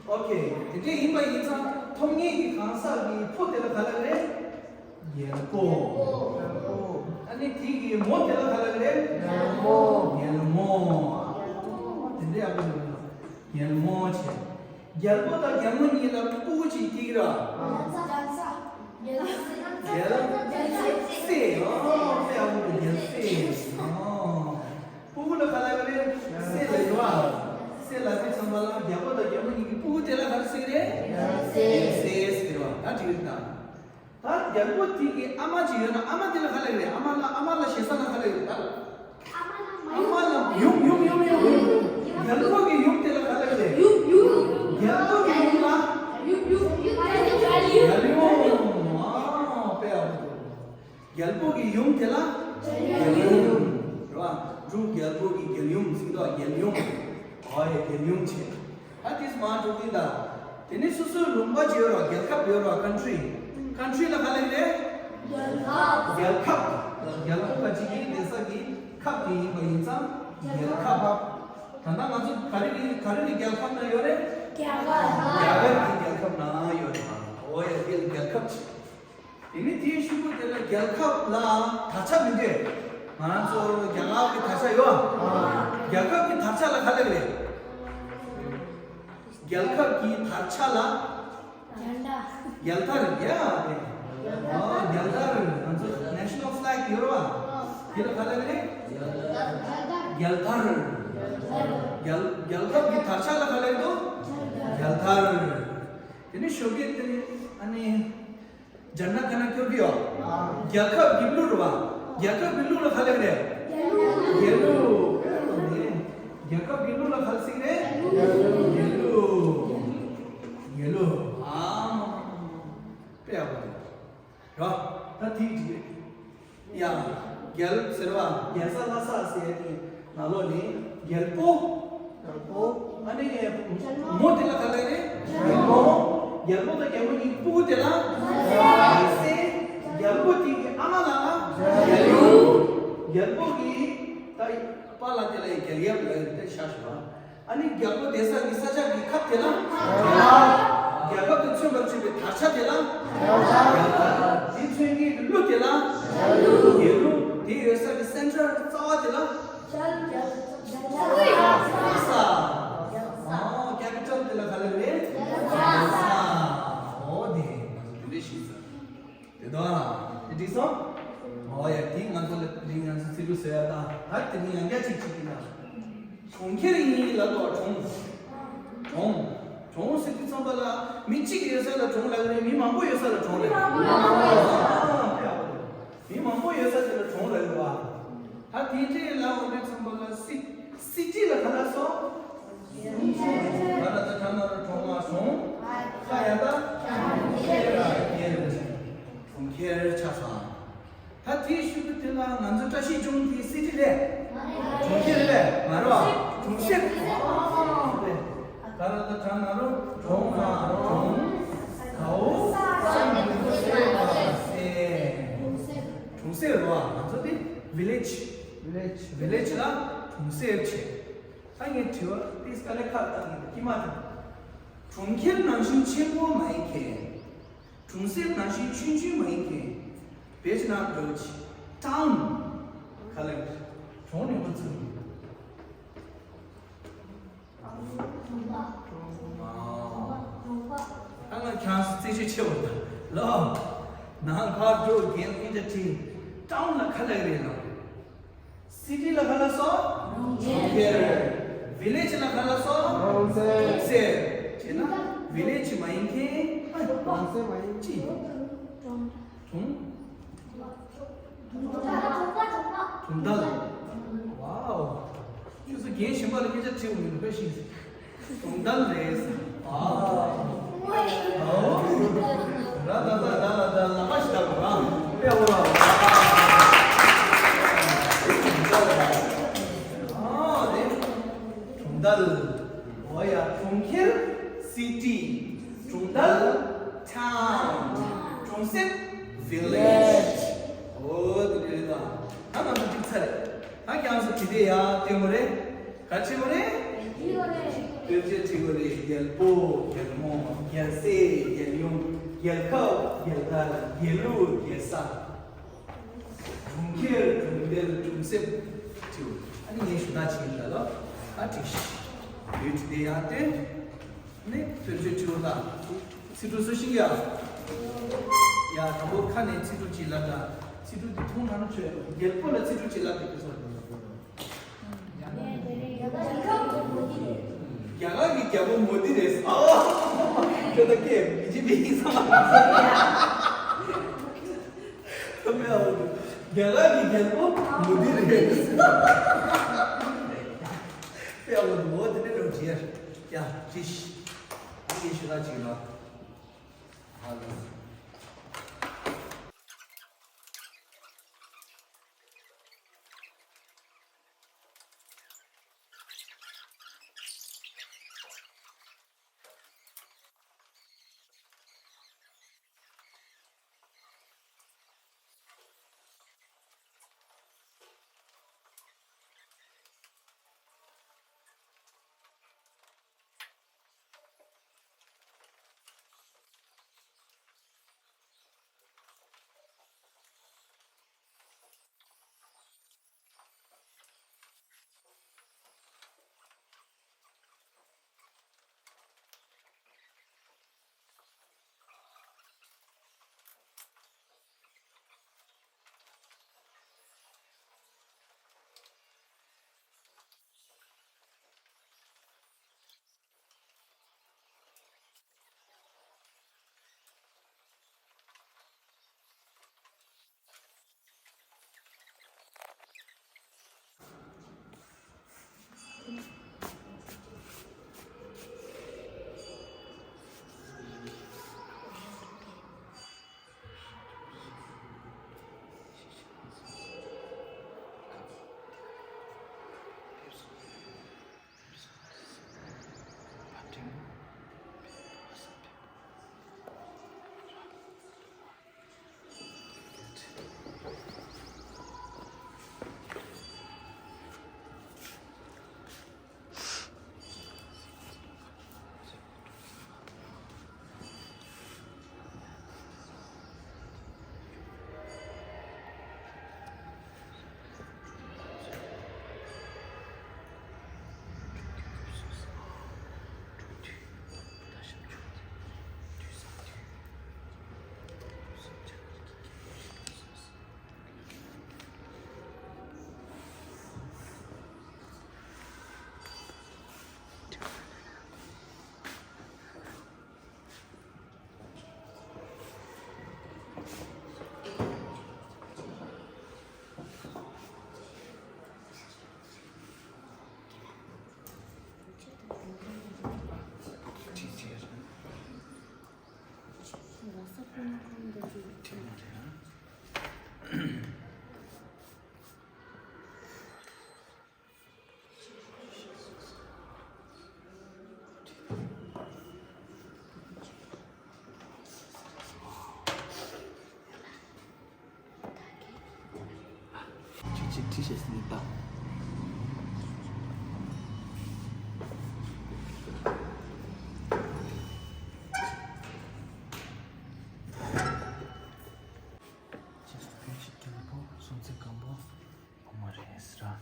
ཨོ་ཁེ། དེ་འདྲ་ཡིན་པ་ཡིན་ཙང་ཐོབ་མཁན་གྱི་གང་ཟག་གི་ཕོ་དེ་ལ་ག་ལབ་ཀྱི་རེད། རྒྱལ་པོ། ཨ་ནི་དེ་གི་མོ་དེ་ལ་ག་ལབ་ཀྱི་རེད། རྒྱལ་མོ། རྒྱལ་མོ། དེ་འདྲ་ཡག་པོ་ཡོད་ན་རྒྱལ་མོ་བྱས། རྒྱལ་པོ་དང་རྒྱལ་མོ་གཉིས་ལ་སྤུ་གུ་གཅིག་སྐྱེས་ཀྱི་རེད། རྒྱལ་སྲས། རྒྱལ་སྲས། ཨོ། དཔེ་ཡག་པོ་འདུག་རྒྱལ་སྲས། ཨོ། སྤུ་གུ་ལ་ག་ལབ་ཀྱི་རེད། སྲས་ལབ་ཀྱི་རེད་བ། སྲས་ལབ་དུས་ཙམ་པ་ལ་རྒྱལ་པོ་དང་རྒྱལ་མོ་གཉིས་ཀྱི་སྤུ་གུ་དེ་ལ་ག་རེ་ཟེར་གྱི་རེད། རྒྱལ་སྲས་ཟེར་གྱི་རེད་བ། ད་འགྲིག་གི་རེད་ད། ད་རྒྱལ་པོ་དེ་གི་ཨ་མ་ཅིག་ཡོད་ན་ཨ་མ་དེ་ལ་ག་ལབ་ཀྱི་རེད། ཨ་མ་ལ། ཨ་མ་ལ་ཞེ་ས་ལ་ག་ལབ་ཀྱི་རེད་ད། ཨ་མ་ལ་ཡུམ། ཡུམ། ཡུམ། ཡུམ། ཡུམ། རྒྱལ་པོ་གི་ཡུམ་དེ་ལ་ག་ལབ་ཀྱི་རེད། ཡུམ། ཡུམ། རྒྱལ་པོ་གི་ཡུམ་ལ། ཡུམ། ཡུམ། ཡུམ། རྒྱལ་ཡུམ། ཨ། དཔེ་ཡག་པོ་འདུག་རྒྱལ་ ཡོང་བྱས། ད་དེས་མ་འགྲོ་གི་ད། དེ་ནས་སོ་སོའི་ལུང་པ་ཅིག་ཡོད་ར། རྒྱལ་ཁབ་ཡོད་ར། ཀན་ཊི་རི། ཀན་ཊི་རི་ལ་ག་ལབ་རེད། རྒྱལ་ཁབ། རྒྱལ་ཁབ། རྒྱལ་ཁབ་ཁ་ཅིག་གི་གནས་ས་གི་ཁབ་དེ་ཡིན་པ་ཡིན་ཙང་རྒྱལ་ཁབ། ད་ལྟ་ང་ཚོ་ག་རེ་གི་ག་རེ་གི་རྒྱལ་ཁབ་ན་ཡོད་རེད། རྒྱ་གར། རྒྱ་གར་གི་རྒྱལ་ཁབ་ན་ཡོད་རེད། འོ་ཡ། དེ་ལ་རྒྱལ་ཁབ་ཅིག་དེ་ནི་དེའི་ཤུགས་པོ་དེ་ལ་རྒྱལ་ཁབ་ལ་དར་ཆ་མི་འདུག་ང་ཚོ་རྒྱ་གར་གྱི་དར་ཆ་ཡོད། རྒྱལ་ཁབ་ཀྱི་དར་ཆ་ལ་ག་ལབ་རེད། རྒྱལ་ཁབ་ཀྱི་དར་ཆ་ལ་རྒྱལ་དར། རྒྱལ་དར་ཡ། ཨོ་རྒྱལ་དར། ང་ཚོ་ནེ་ཤ་ནལ་ཕི་ལེག་ཡོད་རེད་བ། དེ་ལ་ག་ལབ་རེད། རྒྱལ་དར། རྒྱལ་རྒྱལ་ཁབ་ཀྱི་དར་ཆ་ལ་ག་ལབ་འདུག་རྒྱལ་དར། དེ་ནི་ཞོགས་ཀས་དེ་ཨ་ནི། ཇན་ན་ཁ་ན་ཁྱོད་ཀྱིས་ཡོད། རྒྱལ་ཁབ་ཀྱི་གླུ་རེད་བ། རྒྱལ་ཁབ་ཀྱི་གླུ་ལ་ག་ལབ་རེད། རྒྱལ་གླུ། རྒྱལ་ཁབ་ཀྱི་གླུ་ལ་ག་ལབ་ཟེར་རེད། རྒྱལ་གླུ། རྒྱལ་གླུ། ཨ་མ། དཔེ་ཡག་པོ་འདུག་ར། ད་དེ་འགྲིག་རེད། ཡ། རྒྱལ་ཟེར་བ་རྒྱལ་ས་ལྷ་ས་ཟེར་ཡ་དེ་ནང་ལོགས་ནས་རྒྱལ་པོ། རྒྱལ་པོ། ཨ་ནི་མོ་དེ་ལ་ག་ལབ་རེད། རྒྱལ་མོ། རྒྱལ་མོ་དང་རྒྱལ་མོ་གཉིས་སྤུ་གུ་དེ་ལ་རྒྱལ་སྲས། རྒྱལ་པོ་དེ་གི་ཨ་མ་ལགས་ལ་རྒྱལ་ཡུམ། རྒྱལ་པོ་གི་ད་པཱ་ལགས་དེ་ལ་རྒྱལ་ཡབ་ལབ་རེད། དེ་ཤ་ཤོ། ཨ་ནི་རྒྱལ་པོ་བསྡད་ས་གི་ས་ཆ་གི་ཁབ་དེ་ལ། རྒྱལ་ཁབ་དེ་མཚོན་པར་བྱེད་པའི་དར་ཆ་དེ་ལ། དེ་མཚོན་མཁན་གྱི་གླུ་དེ་ལ། རྒྱལ་གླུ། དེ་ཡོད་ས་གི་སེན་ཊར་རྩ་བ་དེ་ལ། རྒྱལ་ས། ཨོ་ཀེ་པི་ཊལ་དེ་ལ་ག་ལབ་རེད། རྒྱལ་ས། ཨོ་དེ་ང་ཚོ་དེ་འདྲས་ཤེས་ས། དེ་དང་། དེ་འགྲིག་སོང་། ཨོ་ཡ། དེ་ང་ཚོ་ལ་དེ་རིང་ང་ཚོ་ཚིག་འབྲུ་བཟོ་ཡ་དང་། ད་དེ་ནི་ཡང་བསྐྱར་ཅིག་བྱེད་ཀྱི་ན། གྲོང་ཁྱེར་ཡིན་ལབ་དོ། གྲོང་། གྲོང་། གྲོང་ཟེར་དུས་ཙམ་པ་ལ་མི་གཅིག་ཡོད་ས་ལ་གྲོང་ལབ་རེད། མི་མང་པོ་ཡོད་ས་ལ་གྲོང་ལབ་རེད། མི་མང་པོ་ཡོད་ས་དེ་ལ་གྲོང་ལབ་རེད་བ། ད་དེ་འདྲའི་ལབ་འོང་དུས་ཙམ་པ་ལ་སི་སི་ཊི་ལ་ག་ལབ་སོང་། ད་ལ་ད་ད་ན་རོ་གྲོང་ང་སོང་། ཁ་ཡ་ད། ཁྱེར་ར་ཁྱེར། གྲོང་ཁྱེར་ཆགས་སོང་། ད་དེའི་ཤུལ་དུ་དེ་ལ་ང་ཚོ་བཀྲ་ཤིས་ལྗོངས་དེ་སི་ཊི་རེད། གྲོང་ཁྱེར་རེད། མ་རེད་བ། གྲོང་གསེབ། ད་ར་ད་དྲ་ན་རོ་གྲོང་ང་གྲོང་། གའོ་ས་གྲོང་གསེབ་རེད་བ། ང་ཚོ་དེ་ཝི་ལེཇ། ཝི་ལེཇ། ཝི་ལེཇ་ལ་གྲོང་གསེབ་བྱས། ད་ངས་དྲི་བ་དེ་དཀའ་ལས་ཁག་བཏང་གི་འདུག་དཀྱིལ་མ་དེ། གྲོང་ཁྱེར་ནང་བཞིན་ཆེན་པོ་མ་ཡིན་མཁན། གྲོང་གསེབ་ནང་བཞིན་ཆུང་ཆུང་མ་ཡིན་མཁན། བོད་ཀྱི་ནང་འགྲོ་ཆེ། ཊའུན། ག་ལ་ཡོད། གྲོང་ནས་འགོ་ཚུགས། ཨ། ད་ང་ཁྱང་སུ་རྩེད་ཆོས་ཆེ་བ་དང་ལོ། ནང་ཕར་འགྲོ་རྒན་ཨིན་ད་ཊི། ཊའུན་ལ་ག་ལ་ཡོད་རེད་ལོ། སི་ཊི་ལ་ག་ལ་སོ། གྲོང་ཁྱེར། ཝི་ལེཇ་ལ་ག་ལ་སོ། གྲོང་གསེབ། གྲོང་གསེབ། བྱས་ན་ཝི་ལེཇ་མ་ཡིན་མཁན། གྲོང་གསེབ་མ་ཡིན་ཅི། གྲོང་། གྲོང་རྡལ། ཝའོ། ཁྱོད་ཚོ་རྒན་གཞོན་པ་ལ་སྐད་ཆ་དྲིས་འོང་མི་འདུག་དཔེ་ཤེས། གྲོང་རྡལ་རེད། ཨ། ཨོ། ར་ད་ད་ད་ལ་ད་ལ་མ་ཤི་ད་གོ་ར། དཔེ་འོ་ར། ཨ་རེད། གྲོང་རྡལ། འོ་ཡ། གྲོང་ཁྱེར། སི་ཊི། གྲོང་རྡལ། ཊའུན། གྲོང་གསེབ། ཝི་ལེཇ། འོ་དེ་འདྲ་རེད་ད། ད་ང་ཚོ་འགྲིག་ཚར་རེད། ད་ཁྱེད་རང་ཚོ་དེ་འདྲ་ཡ་སྟོན་དགོས་རེད། ག་རེ་བྱེད་དགོས་རེད། བེད་སྤྱོད་བྱེད་དགོས་རེད། རྒྱལ་པོ། རྒྱལ་མོ། རྒྱལ་སྲས། རྒྱལ་ཡུམ། རྒྱལ་ཁབ། རྒྱལ་དར། རྒྱལ་གླུ། རྒྱལ་ས། གྲོང་ཁྱེར། གྲོང་རྡལ། གྲོང་གསེབ། བྲིས། ཨ་ནི་ངས་ཞུ་དག་བྱེད་ཀྱི་ཡིན་ད་ལོ། ཨ་བྲིས་ཤིག་ཡུལ་དེ་ཡང་སྟོན། ནི་བེད་སྤྱོད་བྲིས་པ་དང་། ཚིག་འབྲུ་སུ་ཤེས་ཀྱི་ཡ། ཡ་དང་པོ་ཁ་ནས་ཚིག་འབྲུ་གཅིག་ལབ་དང་། ཚིག་འབྲུ་དེ་མཐོང་ན་ནི་ཆོས་རྒྱལ་པོ་ལ་ཚིག་འབྲུ་གཅིག་ལབ་དེ་དེ་ཚོ་རེད། རྒྱ་གར་གྱི་རྒྱལ་པོ་མོ་དི་རེད། ཨོ། ཁྱོད་ད་སྐད་མི་བྱེད་པའི་ཡིན་ས་མ་རེད། ཁམས་པའི་ཨ་བོ། རྒྱ་གར་གྱི་རྒྱལ་པོ་མོ་དི་རེད། དཔེ་ཨ་བོ་འདུག་འོ་དེ་འདྲ་རེད་བྱས། ཡ་ཅི་ཞིག་ཨ་ནི་ཞུ་ན་ཅིག་ལ། ཨ་ལ། ཅིག་ཅིག་བྲིས་བྱས་ཟིན་ད། ཅེས་སུ་བོད་ཀྱི་རྒྱལ་པོ་སྲོང་བཙན་སྒམ་པོ་བུ་མོ་རེད་ཟེར།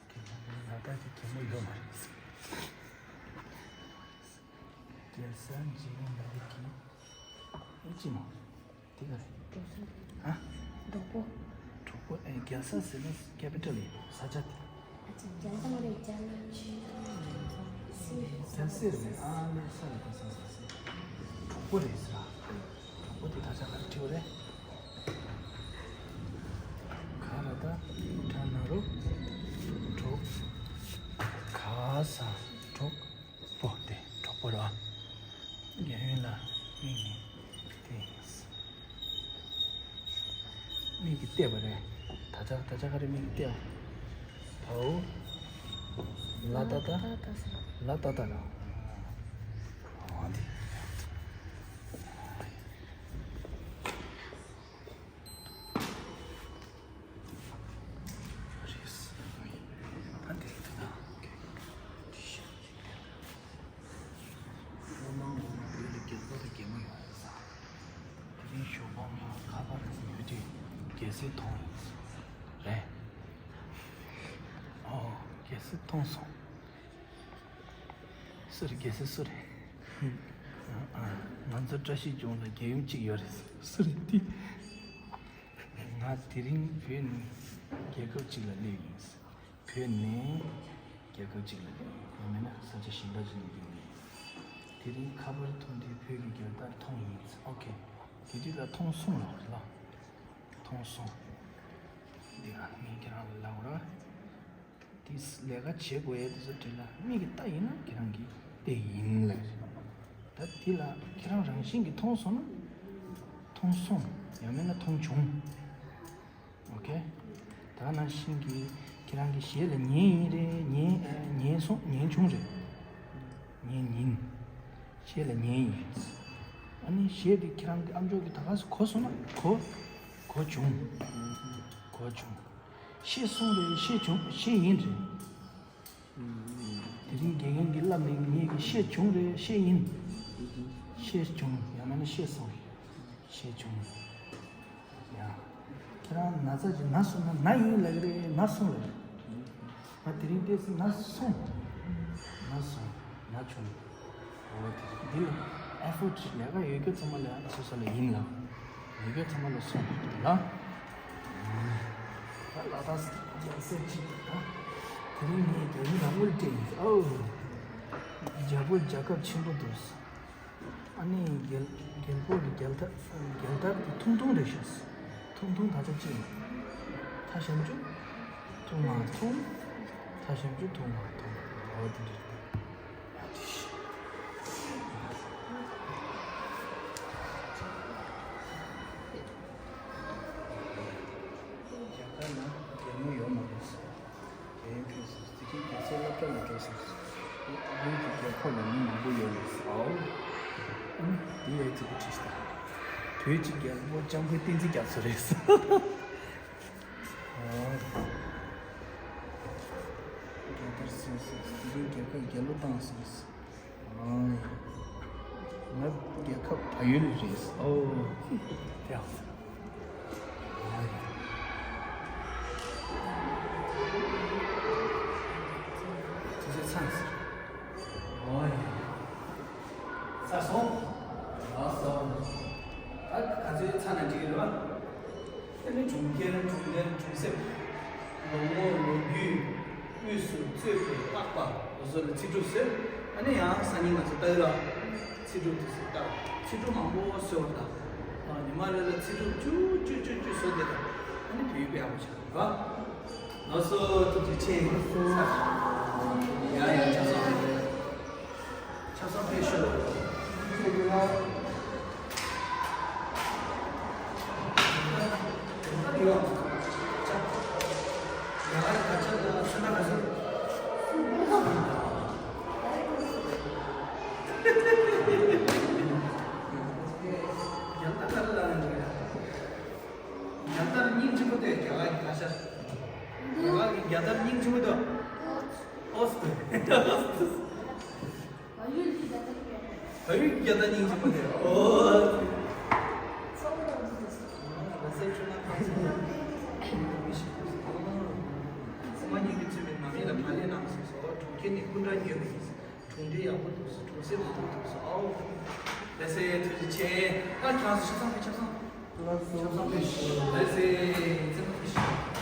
རྒྱལ་པོ་ལ་དྭགས་ཀྱི་རྒྱལ་མོ་ཡོད་མ་རེད། རྒྱལ་ས་འཇིགས་མེད་ལ་རིགས་ཀྱི་ཨེ་ཅི་མོ། དེ་ག་རེད། ཨ། གྲོགས་པོ། གྲོགས་པོ་ཨེ་རྒྱལ་ས་ཟེར་ན་ཀེ་པི་ཊལ་ཡིན་ས་ཆ་དེ། རྒྱལ་ས་མ་རེད། རྒྱལ་ས་རེད། ཨ་ལེ་ས་རེད། ག་ས་ས་ས་གྲོགས་པོ་རེད་ཟེར། གྲོགས་པོ་དེ་ད་ཆ་ག་རེ་བྲིས་པ་རེད། ག་ར་ད་ཁྲ་ན་རོ་གྲོགས་ག་ས་གྲོགས། པོ་དེ་གྲོགས་པོ་ར། གཡས་གཡོན་ལ་མིག་ནི་དེ་ཡིན། མིག་གིས་བལྟས་པ་རེད། ད་ཆ་ད་ཆ་ག་རེ་མིག་གིས་བལྟས་པ། བའོ། ལ་ཏ་ཏ། ལ་ཏ་ཏ་ཟེར། ལ་ཏ་ཏ་ར། འོ་འདི། རེད། ཨོ། རྒྱལ་སྲིད་ཐོངས་སོང་། སུ་རེད། རྒྱལ་སྲིད་སུ་རེད། ང་ཚོ་བཀྲ་ཤིས་ལྗོངས་ལ་རྒྱལ་ཡུམ་གཅིག་ཡོད་རེད། སུ་རེད་དེ། ང་དེ་རིང་བོད་ནས་རྒྱལ་ཁབ་གཅིག་ལ་སླེབས་ཡིན། བོད་ནས་རྒྱལ་ཁབ་གཅིག་ལ་སླེབས་ཡིན། ཡང་མིན་ན་ས་ཆ་གཞན་པ་ཅིག་ནས་སླེབས་ཡིན། དེ་རིང་ཁ་པར་ཐོན་དུས་བོད་ཀྱི་རྒྱལ་དར་མཐོང་ཡིན། ཨོ་ཁེ། དེ་དུས་ལ་མཐོང་སོང་ལབ་རེད་ལ། མཐོང་སོང་། འདི་ཨ་ངས་ཁྱེད་རང་ལ་ལབ་ར། དེ་ལས་ཀ་བྱེད་དགོས་ཡས་དེ་ཚོ་དེ་ལ་མིག་གིས་ལྟ་ཡིན་ན་ཁྱེད་རང་གིས་བལྟས་ཡིན་ལབ་རེད། ད་དེ་ལ་ཁྱེད་རང་རང་བཞིན་གྱིས་མཐོང་སོང་ན། མཐོང་སོང་། ཡང་མིན་ན་མཐོང་བྱུང་། ཨོ་ཁེ། ད་ནང་བཞིན་གྱི་ཁྱེད་རང་གི་ཞལ་ལ་ཉན་ཡིན་རེད། ཉན་ཨ་ཉན་སོང་། ཉན་བྱུང་རེད། ཉན་ཡིན། ཞལ་ལ་ཉན་ཡིན། ཨ་ནི་ཞལ་དེ་ཁྱེད་རང་གི་ཨམ་ཅོག་གིས་ད་ག་སེ་གོ་སོང་ན། གོ་གོ་བྱུང་། གོ་བྱུང་། ཤེས་སོང་རེད། ཤེས་བྱུང་། ཤེས་ཡིན་རེད། དེ་རིང་དགེ་རྒན་གྱིས་བསླབས་ནས་ངེད་ཀྱིས་ཤེས་བྱུང་རེད། ཤེས་ཡིན། ཤེས་བྱུང་། ཡང་མིན་ན་ཤེས་སོང་རེད། ཤེས་བྱུང་། ཡ། ཁྱེད་རང་ན་ཚ་ཅིག་ན་སོང་ན། ན་ཡིན་ལབ་ཀྱི་རེད། ན་སོང་ལབ་ཀྱི་རེད། ང་དེ་རིང་ཏོག་ཙམ་ན་སོང་། ན་སོང་། ན་བྱུང་། འོ་དེ་འདི་ལ་ཨེ་ཕོར་ཊི་ལས་ཀ་ཡོད་རྒྱུ་ཚང་མ་ལ་སོ་སོ་ལ་ཡིན་ལབ། ཡོད་རྒྱུ་ཚང་མ་ལ་སོང་ལབ། ད་ལ་དྭགས་རྒྱལ་སྲས་གཅིག་དང་། དེ་རིང་ངས་རྒྱ་ཡིག་ལ་དངུལ་སྤྲད་ཡིན། ཨོ། རྒྱལ་པོ་རྒྱལ་ཁབ་ཆེན་པོ་འདུག། ཨ་ནི་རྒྱལ་རྒྱལ་པོ་གི་རྒྱལ་དར་རྒྱལ་དར་དེ་ཐུང་ཐུང་རེད་ཤག། ཐུང་ཐུང་ད་ཆ་གཅིག་ཡིན། ཐ་ཞབས་ཀྱུ་ཐུང་མ་ཐུང་། ཐ་ཞབས་ཀྱུ་ཐུང་མ་ཐུང་། འོ་དེ་འདྲ་རེད། ཡ་དེ་ཤི། རྒྱ་གར་ན་རྒྱལ་མོ་ཡོད་མ་རེད། རྒྱལ་ཡུམ་ཕེབས་སོང་། དེ་རིང་ཁྱོད་སློབ་གྲྭ་ལ་འགྲོ་སོང་། བོད་ཀྱི་རྒྱལ་ཁབ་ལ་མི་མང་པོ་ཡོད་རེད། ཨའོ། ཨ་ནི་དེ་ཡ་གཅིག་པུ་བྲིས་ཤག། བོད་ཀྱི་རྒྱལ་པོ་སྐྱབས་མགོན་བསྟན་འཛིན་རྒྱ་མཚོ་རེད། ཨའོ། རྒྱལ་དར་སྲིད་སོང་། དེ་རིང་རྒྱལ་ཁབ་རྒྱལ་གླུ་བཏང་སོང་། ང་རྒྱལ་ཁབ་བལ་ཡུལ་རེད། ཨོ། ཡ། དེ་ཚོ་ཚང་སོང་། ཨོ་ཡ། ཚར་སོང་། ལགས་སོ། ད་ག་ཚོད་ཚར་ན་འགྲིག་གི་རེད་པ། ཨ་ནི་གྲོང་ཁྱེར། གྲོང་རྡལ། གྲོང་གསེབ། ལོ་ངོ། ལོ་རྒྱུས། དབུས་སུ་གཙོས་པའི་བརྟག་པ། འོ་སོ་ལ་ཚིག་གྲུབ་བཟོས། ཨ་ནི་ཡང་སང་ཉིན་ང་ཚོ་ལྟ་གི་ར། ཚིག་གྲུབ་དེ་ཚོ་ལྟ། ཚིག་གྲུབ་མང་པོ་བཟོས་པ་དང་། ཨ་ཉི་མ་རེ་ལ་ཚིག་གྲུབ་བཅུ་བཅུ་བཅུ་བཅུ་བཟོས་བསྡད་དང་། ཨ་ནི་བོད་ཡིག་དཔེ་ཡག་པོ་ཆགས་ཀྱི་རེད་པ། ལགས་སོ། ཐུགས་རྗེ་ཆེ། ཡ་ཡ། ཆ་ཚང་རེད། ཆ་ཚང་ཕེབས་ཤོག། རྒྱལ་དར་སྙིང་རྗེ་པོ་དེ་རྒྱ་གར་གྱི་ཁ་ཤ། རྒྱ་གར་གྱི་རྒྱལ་དར་སྙིང་རྗེ་པོ་དེ། ཨོ་སི་ཏུ། ཨོ་སི་ཏུ། བལ་ཡུལ་གྱི་རྒྱལ་དར་སྙིང་རྗེ་པོ་དེ། ཨོ། ལ་སེ་ཆུ་ན་ཁ་ཚ། ཚང་མ་སྙིང་རྗེ་ཚུལ་མིན་མ་མི་ལ་བག་ལེབ་གནང་སོང་སོ། གྲོང་ཁྱེར་ནི་སྐུ་འདྲ་ཉོས་པ་ཡིན། གྲོང་སྡེ་ཡག་པོ་འདུག་སོ། གྲོང་གསེབ་ཡག་པོ་འདུག་སོ། ཨའོ། ལ་སེ་ཐུགས་རྗེ་ཆེ། ད་ཁྱེད་རང་ཚོ་ཆབ་གསང་ཕེབས། ཆབ་གསང་། ཆབ་གསང་ཕེབས། ལ་སེ་རྩེད་མོ་ཕེབས།